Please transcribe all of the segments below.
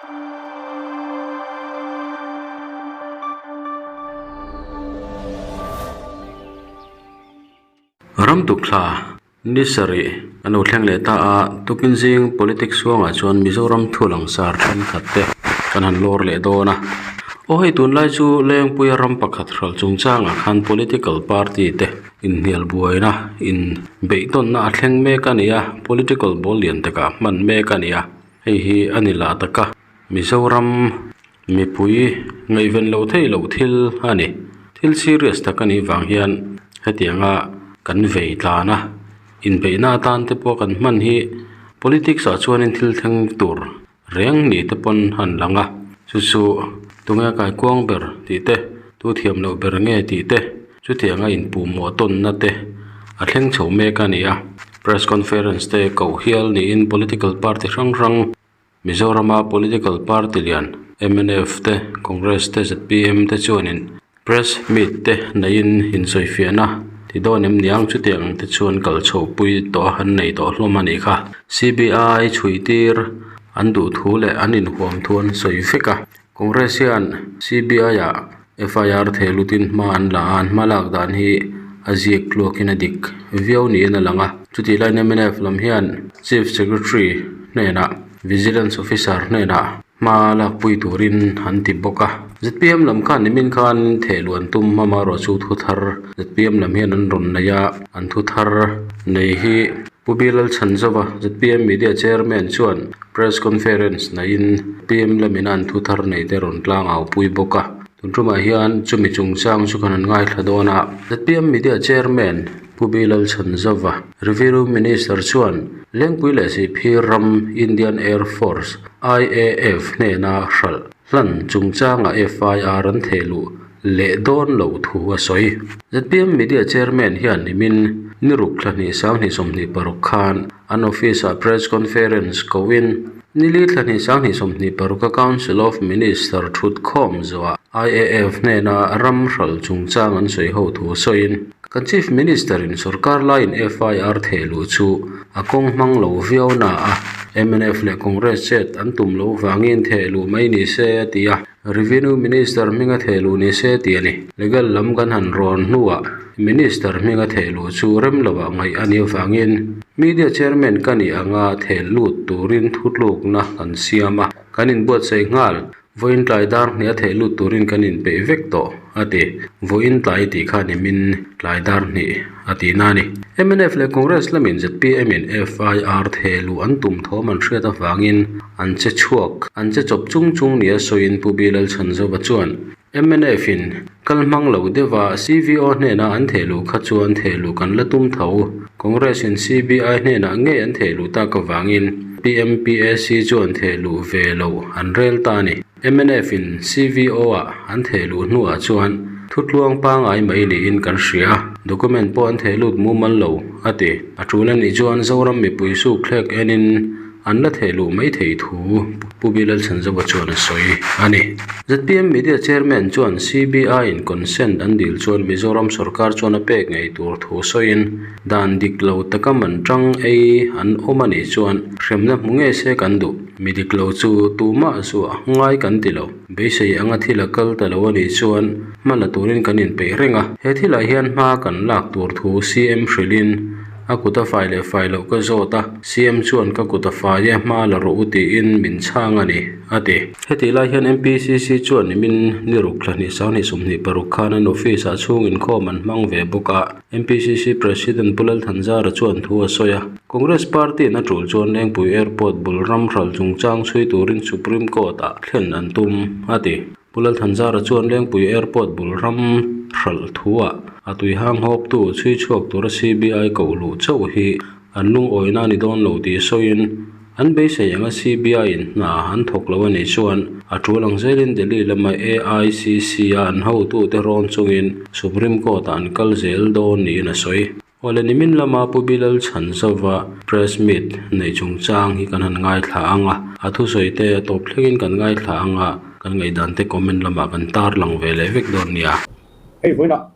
Ram tukthla ni sarih an lo thleng leh ta a, tukin zing politics huangah chuan Mizoram thu langsar thenkhat te kan han lawr leh dawn a. Aw hei tunlai chu Lengpuia ram pakhat hral chungchangah khan political party te inhnial buaina in beihtawnna a thleng mek a ni a, political ball lian takah hman mek a ni a, hei hi a ni lah tak a, Mizoram Mipui ngaihven loh theih loh thil a ni. Thil serious tak a nih vang hian hetianga kan vei tlan a, inbeihna atan te pawh kan hman hi politics ah chuanin thil thleng tur reng ni te pawn han lang a, chu chu tunge kaikuang ber tih te, tu thiam loh ber nge tih te, chutianga inpuhmawh tawnna te a thleng chho mek a ni a. Press conference te koh hial niin political party hrang hrang. Mizorama political party lian mnf te, Congress te, zpm te chuanin press meet te neihin insawifiahna ti dawn em niang chutiang ang te chuan kal chhohpui tawh a han nei tawh hlawm a nih kha. CBI chhui tir an duh thu leh an inhuam thu an sawi vek a. Congress hian CBI ah FIR theh lutin hma an la a, an hma lak dan hi a ziak tluakin a dik viau niin a lang a. Chutih laiin mnf lam hian Chief Secretary hnenah Vigilance Officer hnenah hma lakpui turin an ti bawk a. Zpm lam khan nimin khan theh luan tum hmama erawh chu thu thar zpm lam hian an rawn nei a, an thu thar nei hi Pu Bilal Chhanzova, zpm Media Chairman chuan Press Conference neihin PM lamin an thu thar nei te rawn tlang au pui bawk a. Tun tumah hian chumi chungchang chu kan han ngaithla dawn a. Zpm Media Chairman Pu Bilal Chhanzova, Revenue Minister chuan Lengpui leh Sihphir ram Indian Air Force, IAF, hnena hralh hlan chungchanga FIR an thehluh leh dawn loh thu a sawi. Zpm Media Chairman hian nimin ni ruk thla hnih sanghnih 26 khan an office-ah press conference koin nili thla hnih sanghnih 26 a Council of Minister thutkhawm zawhah IAF hnena ram hral chungchang an sawi ho thu sawiin kan Chief Minister-in sorkar laiin FIR theh luh chu a kawng hmang lo viau na a, mnf leh Congress chet an tum loh vangin theh luh mai ni se a ti a. Revenue Minister hminga theh luh ni se tih a ni. Legal lam kan han rawn hnuah Minister hminga theh luh chu rem lovah ngaih a nih avangin Media Chairman ka nih anga theh lut turin thutlukna kan siam a, kan inbuatsaih nghal. Vawiin tlai dar hnih a theh lut turin kan inpeih vek tawh, a ti. Vawiin tlai tih kha nimin tlai dar hnih a tihna a ni. Mnf leh Congress lamin zpm in FIR theh luh an tum thawm an hriat avangin an che chhuak, an che chawp chung chung nia sawiin Pu Bi Lalchhanzova chuan mnf in kal hmang lo deuha CVO hnena an theh luh kha chuan theh luh kan la tum tho. Congress in CBI hnenah ngei an theh luh tak avangin PMPAC chuan theh luh ve loh an rel ta a ni. Mnf in CVO ah an theh luh hnuah chuan thutluang pangai mai niin kan hria a, document pawh an theh lut mumal lo, a ti. A tul a nih chuan Zoram mipui sukthlek enin an la theh luh mai thei thu Pu Bilal Chhanzova chuan a sawi a ni. Zpm Media Chairman chuan CBI in consent an dil chuan Mizoram sorkar chuan a pek ngei tur thu sawiin dan dik lo taka man tang ei an awm a nih chuan hremna hmu ngei se kan duh. Mi dik lo chu tumah zuah ngai kan ti lo. Beisei anga thil a kal ta lo a nih chuan hma la turin kan inpeih reng a. He thilah hian hma kan lak tur thu CM hrilhin A kut a fai leh fai loh ka zawt a, CM chuan ka kut a fai e, hma la rawh u tiin min chhang a ni, a ti. Hetih lai hian MPCC chuan nimin ni ruk thla hnih sanghnih 26 khan an office ah chhung inkhawm an hmang ve bawk a, MPCC President Pu Lalthanzara chuan thu a sawi a. Congress party in a tul chuan Lengpui Airport bul ram hral chungchang chhui turin Supreme Court ah thlen an tum, a ti. Pu Lalthanzara chuan Lengpui Airport bul ram hralh thuah a tui hang hawptu chhui chhuak tura CBI koh luh chauh hi an lungawina a ni dawn lo tih sawiin an beisei anga CBI in hna an thawk lo a nih chuan a tul ang zelin Delhi lama AICC a an hotute rawn chungin Supreme Court ah an kal zel dawn niin a sawi. Awle nimin lama Pu Bilal Chhanzova press meet neih chungchang hi kan han ngaithla ang a, a thusawi te a tawp thlengin kan ngaithla ang a, kan ngaihdan te comment lamah kan tar lang ve leh vek dawn nia. Hei vawiinah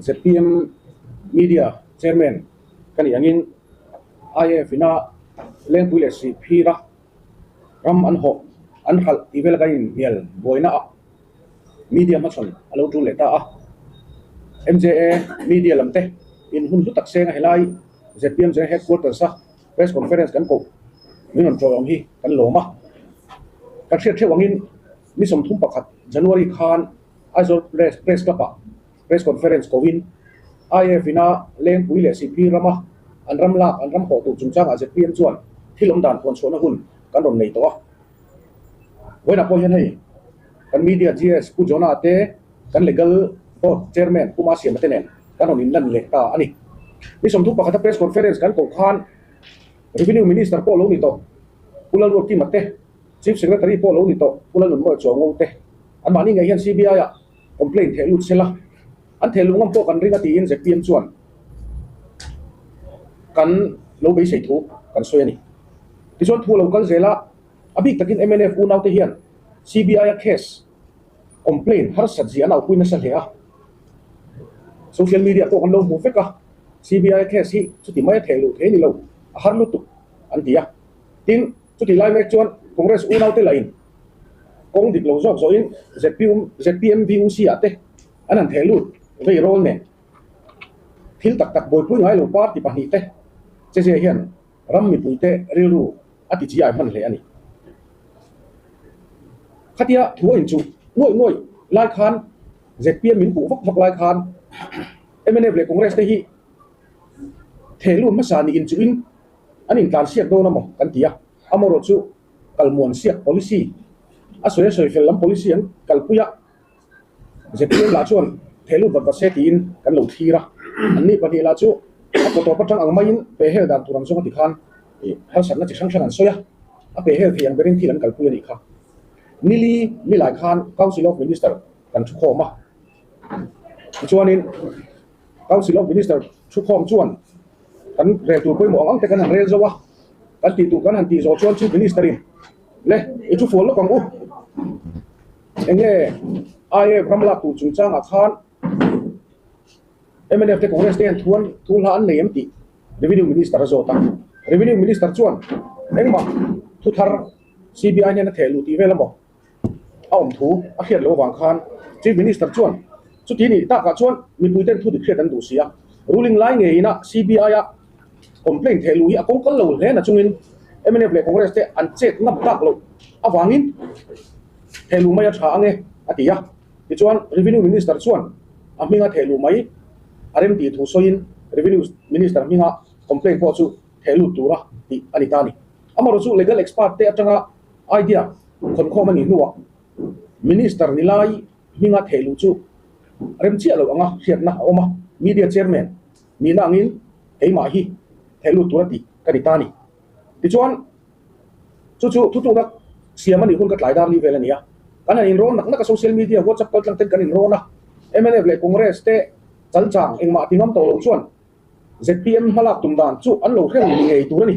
zpm Media Chairman ka nih angin IAF ina Lengpui leh Sihphira ram an hawh. an hralh tih vel kan inhnial buaina ah media hmachhawn a lo tul leh ta a. MJA media lam te in hun hlu tak seng a helai zpm General Headquarters a press conference kan koh min rawn tawih awm hi kan lawm a. Kan hriat theuh angin ni 31 January khan Aizawl Press Club ah press conference kohin IAF ina Lengpui leh Sihphir rama an ram lak an ram hawh tur chungchangah zpm chuan thil awm dan puan chhuahna hun kan rawn nei tawh a. Vawiinah pawh hian hei kan media GS Pu Jonah te kan legal board chairman Pu Masiama te nen kan rawn inlan leh ta a ni. Ni 31 a press conference kan koh khan Revenue Minister pawh lo ni tawh Pu Lalruatkima te, Chief Secretary pawh lo ni tawh Pu Lalnunmawia Chuango te anmahni ngei hian CBI ah Complaint theh lut sela, an theh luh ngam pawh kan ring a tiin zpm chuan kan lo beisei thu kan sawi a ni. Tichuan thu a lo kal zel a, a bik takin mnf unaute hian CBI a case complaint harsat zia an aupui nasa hle a, social media pawh kan lo hmu vek a, CBI a case hi chuti mai a theh luh thei ni lo, a har lutuk an ti a. Tin, chutih lai mek chuan Congress unaute lahin Kawng dik lo zawk zawhin zpm VUC ah te an han theh lut vei rawl nen thil tak tak buaipui ngai lo party pahnih te che zia hian ram mipui te rilru a ti chi ai hman hle a ni. Khatia thu a inchuh nuaih nuaih lai khan zpm min puh vak vak lai khan mnf leh Congress te hi theh lut hmasa nih inchuhin an intlan siak dawn a maw kan ti a, amaherawh chu kalmuan siak policy a sawi a sawi fel lam policy an kalpui a, zpm lah chuan theh lut vat vat se tiin kan lo thlir a, an ni pahnih lah chu a kaw tawp atang ang maiin pe hel dan tur ang zawng a ti khan ih harsatna chi hrang hrang an sawi a, a pe hel thei ang berin thil an kalpui a nih kha. Nili nilai khan Council of Minister kan thukhawm a, tichuanin Council of Minister thukhawm chuan Kan rel tur pawimawh ang ang te kan han rel zo a, kan tih tur kan han tih zawh chuan Chief Minister in le i thu fual lawk ang u, eng nge IAF ram lak tur chungchangah khan mnf te Congress te hian thu an thu hla an nei em tih Revenue Minister a zawt a, Revenue Minister chuan engmah thu thar CBI hian a theh luh tih vel emaw a awm thu a hriat loh avang khan Chief Minister chuan chuti nih takah chuan mipuiten thu dik hriat an duh si a, ruling lai ngeiin a CBI a complaint theh luh hi a kawng kal lo hle na chungin mnf leh Congress te an chet ngam tak loh avangin theh luh mai a tha ange a ti a. Tichuan Revenue Minister chuan a hminga theh luh mai a rem tih thu sawiin Revenue Minister hminga complaint pawh chu theh lut tura tih a ni ta a ni. Amaherawhchu chu legal expert te atanga Idea khawnkhawm a nih hnuah Minister ni lai hminga theh luh chu rem chiah lo anga hriatna a awm a, Media Chairman nihna angin keimah hi theh lut tura tih ka ni ta a ni. Tichuan, chu chu thutlukna siam a nih hun ka tlai dar li vel a ni a, kan han inrawn nak nak a, social media WhatsApp kaltlang ten kan inrawn a, mnf leh Congress te chalchang engmah ti ngam tawh loh chuan zpm hmalak tum dan chu an lo hreng ni ngei tur a ni.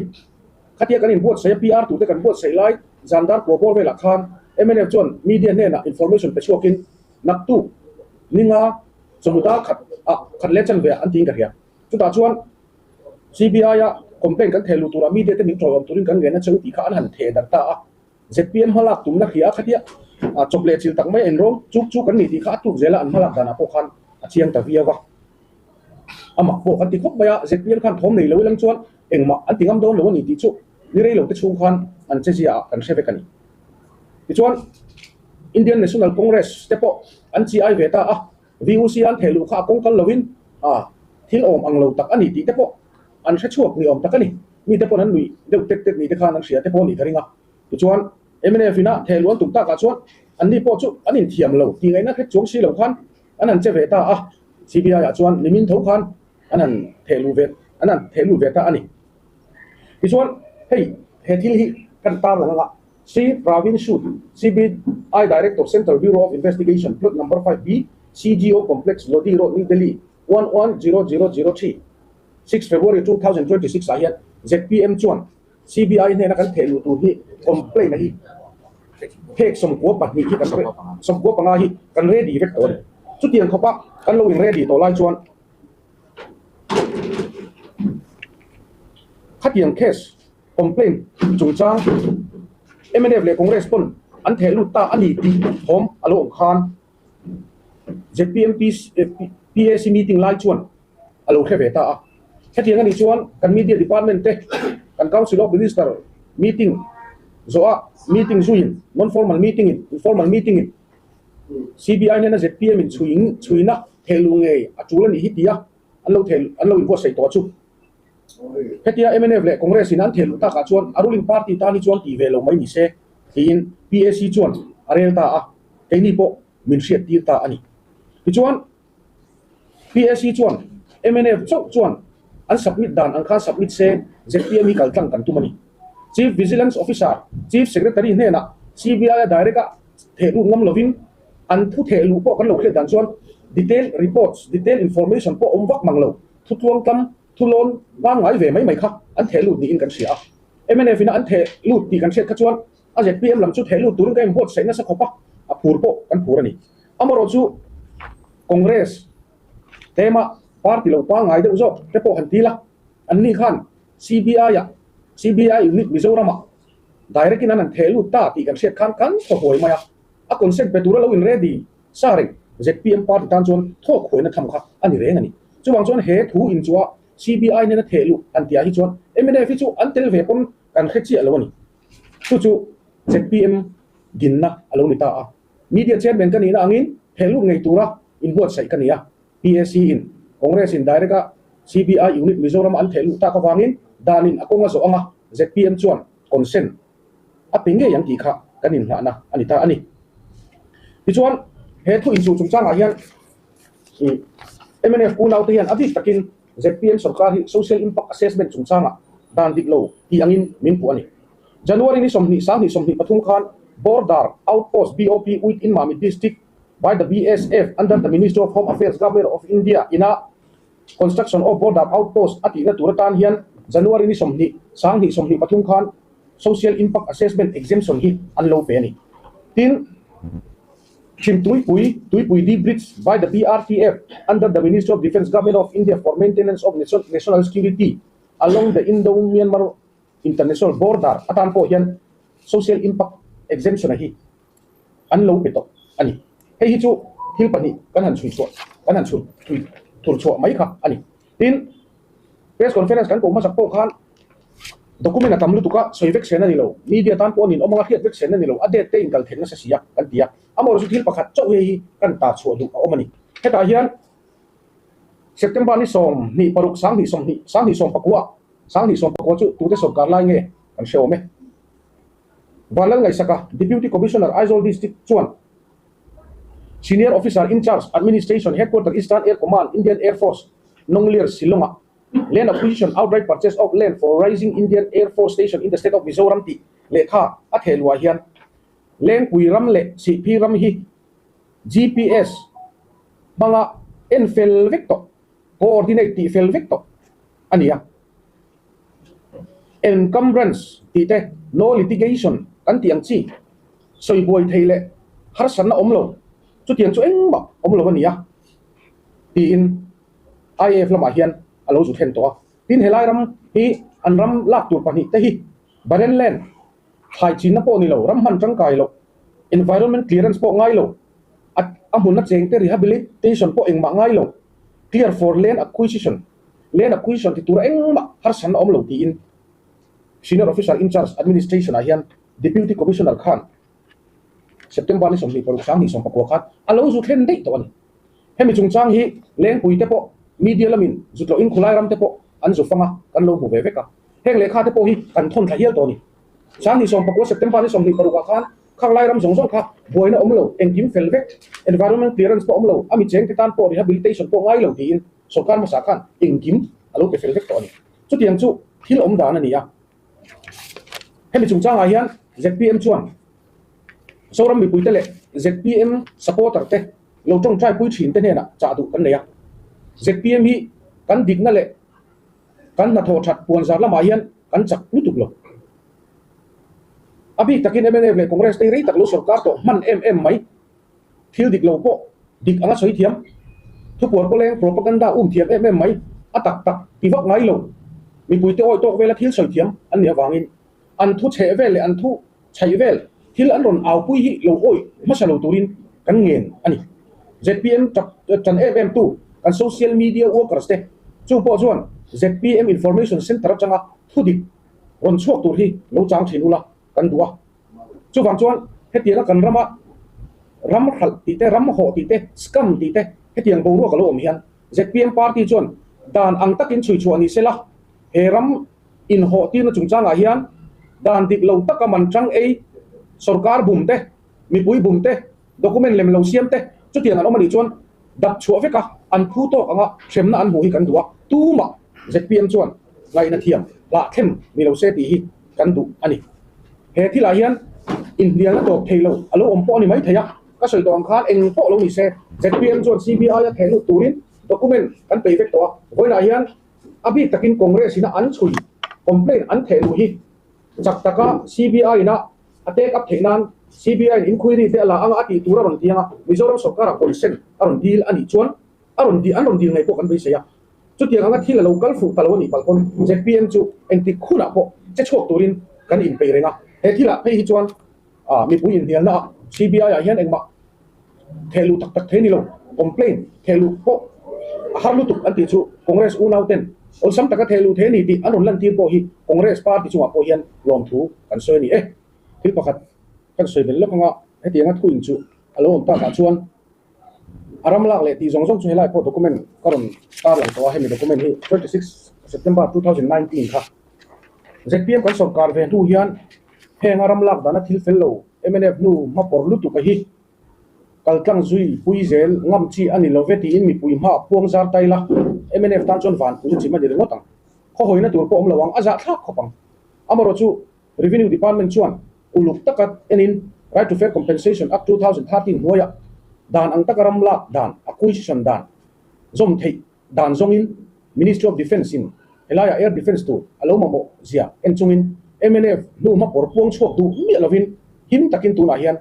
Khatia kan inbuatsaih a PR turte kan buatsaih lai zandar kua bawr velah khan mnf chuan media hnenah information pe chhuakin naktuk ninga chawhnu dar khat ah khat leh chanve ah an tiin ka hria. Chutah chuan CBI a complaint kan theh luh turah media te min tawlawm turin kan ngen a cheu tih kha an han theh darh ta a. Zpm hmalak tumna hria a khatia chawp leh chil tak mai a inrawng chuk chu kan ni tih kha a tuk zel a an hmalak danah pawh khan a chiang ta viau a. A mak pawh kan ti khawp mai a, zpm khan thawm nei lo ilang chuan engmah an ti ngam dawn lo a ni tih chu ni rei lo te chhung khan an che zia ah kan hre vek a ni. Tichuan Indian National Congress te pawh an chi ai ve ta a, VUC an theh luh kha a kawng kal loin a thil awm ang lo tak a ni tih te pawh an hre chhuak ni awm tak a ni. Mi te pawn an nuih deuh tek tek ni te khan an hria te pawh a nih ka ring a. Tichuan mnf ina theh luh an tum takah chuan anni pawh chu an inthiam lo tih ngaihna hret chuang si lo khan an han che ve ta a, CBI ah chuan nimin tho khan an han theh luh ve an han theh lut ve ta a ni. Tichuan hei he thil hi kan tar lang anga Shri Pravin Sood, CBI Director, Central Bureau of Investigation, Plot Number 5B, CGO Complex, Lodi Road, New Delhi, 110003, 6 February 2026 ah hian zpm chuan CBI hnena kan theh luh tur hi complaint a hi phek 92 hi kan 95 hi kan ready vek tawh a ni. Chutiang khawpa kan lo in ready tawh lai chuan Khatiang case complaint chungchang mnf leh Congress pawn an theh lut ta a ni tih thawm a lo awm khan ZPM PAC meeting lai chuan a lo hre ve ta a. Hetiang a nih chuan kan media department te kan Council of Minister meeting zawh a meeting zuiin non-formal meeting in informal meeting in CBI hnena ZPM in chhuiin chhuina theh luh ngei a tul a nih hi tia an lo theh an lo inbuatsaih tawh chu. Hetia mnf leh Congress in an theh luh takah chuan a ruling party tan hi chuan tih ve lo mai ni se tiin PAC chuan a rel ta a, keini pawh min hriat tir ta a ni. Tichuan PAC chuan mnf chauh chuan an submit dan ang khan submit se zpm hi kal tlang kan tum a ni. Chief Vigilance Officer, Chief Secretary hnenah CBI a direct a theh lut ngam lovin an thu theh luh pawh kan lo hriat dan chuan detail reports, detail information pawh awm vak mang lo. Thutluang tlam, thulawn pangngai ve mai mai kha an theh lut niin kan hria a. Mnf ina an theh lut tih kan hriat kha chuan a zpm lam chu theh lut turin ka inbuatsaih nasa khawp a, a phur pawh kan phur a ni. Amaherawh chu Congress tlema party lo pangngai deuh zawk te pawh han ti la, anni khan CBI ah, CBI unit Mizoram ah direct in an han theh lut ta tih kan hriat khan kan thaw huai mai a. A consent pe tura lo in ready sa reng zpm party tan chuan thawk huaina tham kha a ni reng a ni. Chuvang chuan he thu in chua CBI nena theh luh an tih ah hi chuan mnf hi chu an tel ve pawn kan hre chiah lo a ni. Chu chu zpm dinna a lo ni ta a. Media chairman ka nihna angin theh lut ngei tura inbuatsaih ka ni a. PAC in Congress in direct a CBI unit Mizoram an theh luh tak avangin danin a kawng a zawh anga zpm chuan consent a pe ngei ang tih kha kan inngahna a ni ta a ni. Tichuan, he thu inchuh chungchangah hian mnf unaute hian a bik takin zpm sorkar hi Social Impact Assessment chungchangah dan dik lo tih angin min puh a ni. January ni 20, 2023 khan Border Outpost, BOP, within Mamit District by the BSF under the Ministry of Home Affairs, Government of India ina Construction of Border Outpost a tihna tur atan hian January ni 20, 2023 khan Social Impact Assessment Exemption hi an lo pe a ni. Tin, Chhim Tuipui, Tuipui D Bridge by the BRTF under the Ministry of Defence Government of India for maintenance of National Security along the Indo-Myanmar International Border atan pawh hian Social Impact Exemption a hi an lo pe tawh a ni. Hei hi chu thil pahnih kan han chhui chhuah, kan han chhut thui thur chhuah mai kha a ni. Tin, press conference kan koh hmasak pawh khan document a tam lutuk a, sawi vek sen a ni lo, media tan pawh a nin awm anga hriat vek sen a ni lo, a date te inkal theih nasa si a kan ti a. Amaherawhchu thil pakhat chauh hei hi kan tar chhuah duh a awm a ni. Hetah hian September ni 26, 2020, 2019, 2019 chu tute sawrkar lai nge kan hre awm e. Vanlal Ngaihsaka, Deputy Commissioner, Aizawl District chuan Senior Officer in Charge, Administration, Headquarter, Eastern Air Command, Indian Air Force, Nonglier, Shillong-ah Land Acquisition Outright Purchase of Land for Raising Indian Air Force Station in the State of Mizoram tih lehkha a theh luah hian Lengpui ram leh Sihphi ram hi GPS hmanga en fel vek tawh, coordinate tih fel vek tawh a ni a. Encumbrance tih te, no litigation kan tih ang chi, sawi buai thei leh harsatna awm lo, chutiang chu engmah awm lo a ni a, tiin IAF lamah hian a lo zu thlen tawh a. Tin, helai ram hi an ram lak tur pahnih te hi barren land, thlai chinna pawh ni lo, ram hman tangkai loh, environment clearance pawh ngai lo, a hmun a chengte rehabilitation pawh engmah ngai lo, clear for land acquisition, Land acquisition ti tura engmah harsatna awm lo tiin Senior Officer in Charge Administration ah hian Deputy Commissioner khan September ni 26 2019 khan a lo zu thlen daih tawh a ni. Hemi chungchang hi Lengpui te pawh media lamin zutloh in khulai ram te pawh an zu fang a, kan lo hmu ve vek a. Heng lehkha te pawh hi kan thawn thla hial tawh a ni. 2019 September ni 26 ah khan Khang lai ram zawng zawng kha buaina awm lo, engkim fel vek, environment clearance pawh awm lo, a mi chengte tan pawh rehabilitation pawh ngai lo tiin Sorkar hmasa khan engkim a lo pe fel vek tawh a ni. Chutiang chu thil awm dan a ni a. Hemi chungchangah hian zpm chuan Zoram mipuite leh zpm supporter te lo tawngtai pui thin te hnenah chah duh kan nei a. Zpm hi kan dikna leh kan hnathawh that puanzar lamah hian kan chak lutuk lo. A bik takin mnf leh Congress te hi rei tak lo sorkar tawh hman em em mai. Thil dik lo pawh dik anga sawi thiam, thupuar pawleng propaganda um thiam em em mai, a tak tak ti vak ngai lo, mipuite awi tawk vela thil sawi thiam an nih avangin an thu chheh vel leh an thu chhaih vel Thil an rawn aupui hi lo awih hmasa lo turin kan ngen a ni. Zpm tan em em tu kan social media workers te chu pawh chuan zpm information centre atanga thudik rawn chhuak tur hi lo chang thin ula kan duh a. Chuvang chuan hetianga kan rama ram hralh tih te, ram hawh tih te, scam tih te hetiang boruak a lo awm hian zpm party chuan dan ang takin chhui chhuah ni sela he ram inhawh tirna chungchangah hian dan dik lo taka man tang ei, sorkar bum te, mipui bum te, document lem lo siam te chutiang an awm a nih chuan dap chhuah veka an phu tawk anga hremna an hmuh hi kan duh a, tumah zpm chuan ngaihna thiam hlahthlem ni lo se tih hi kan duh a ni. He thilah hian inhnialna tawp thei lo a lo awm pawh a ni maithei a, ka sawi tawh ang khan eng pawh lo ni se zpm chuan CBI a theh lut turin document kan peih vek tawh a, vawiinah hian A bik takin Congress ina an chhui, complaint an theh luh hi chak taka CBI ina a take up theih nan CBI in inquiry te a la anga a tih tur a rawn ti anga Mizoram sawrkara consent a rawn dil a nih chuan a rawn an rawn dil ngei pawh kan beisei a. Chutiang anga thil a lo kal fuh ta lo a nih palh pawn zpm chu engtik hunah pawh che chhuak turin kan inpeih reng a. He thilah phei hi chuan mipui inhnialna ah CBI ah hian engmah theh luh tak tak thei ni lo, complaint theh luh pawh a har lutuk an tih chu Congress unau ten awlsam taka theh luh thei a ni tih an rawn lantir pawh hi Congress party chungah pawh hian lawmthu kan sawi a ni e. Thil pakhat kan sawi belh lawk anga hetianga thu in chu a lo awm takah chuan a ram lak leh tih zawng zawng chu helai pawh document ka rawn tarlang tawh a, hemi document hi 26 September 2019 kha zpm kan sawrkar ve hnu hian Heng a ram lak dana thil fel lo mnf hnu hmapawr lutuk a hi kaltlang zui pui zel ngam chi a ni lo ve tiin mipui hma phuang zar tai la, mnf tan chuan vanpui a chim a ni ringawt ang. Khawhawina tur pawh awm lo ang, a zahthlak khawp ang. Amarawh chu Revenue Department chuan uluk taka enin Right to Fair Compensation Act 2013 hnuaiah dan ang taka ram lak dan, acquisition dan, zawm theih Dan zawngin Ministry of Defence in helaiah Air Defence tur a lo mamawh zia en chungin mnf hnu hma pawr puang chhuak duh miah lovin him takin tunah hian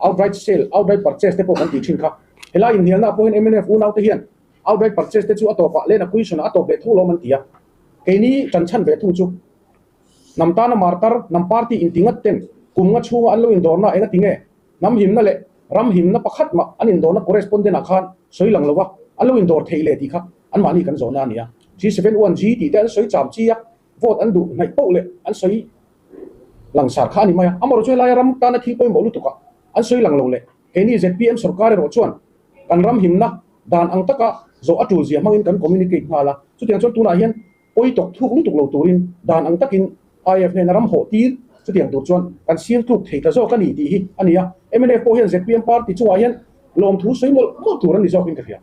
outright sale, outright purchase te pawh kan tih thin kha. Helai inhnialnaah pawh hian mnf unaute hian outright purchase te chu a tawpah land acquisition ah a tawp leh tho lawm an ti a. Keini ṭanchhan ve thung chu hnam tana martar, hnam party inti ngat ten kum nga chhunga an lo indawrna eng a ti nge? Hnam himna leh ram himna pakhat mah an indawrna correspondent ah khan sawi lang lo a, an lo indawr theih leh tih kha anmahni kan zawhna a ni a. G71G tih te an sawi cham chi a, vote an duh hnaih poh leh an sawi langsar kha a ni mai a. Amarawh chu helaia ram tana thil pawimawh lutuk ah an sawi lang lo leh keini zpm sorkar erawh chuan kan ram himna dan ang taka zawh a tul zia hmangin kan communicate nghal a. Chutiang chuan tunah hian pawi tawk thuk lutuk lo turin dan ang takin IF hnena ram hawh tir chutiang tur chuan kan sir tluk thei ta zawk a ni tih hi a ni a. Mnf pawh hian zpm party chungah hian lawmthu sawi mawlh mawlh tur a ni zawkin ka hria.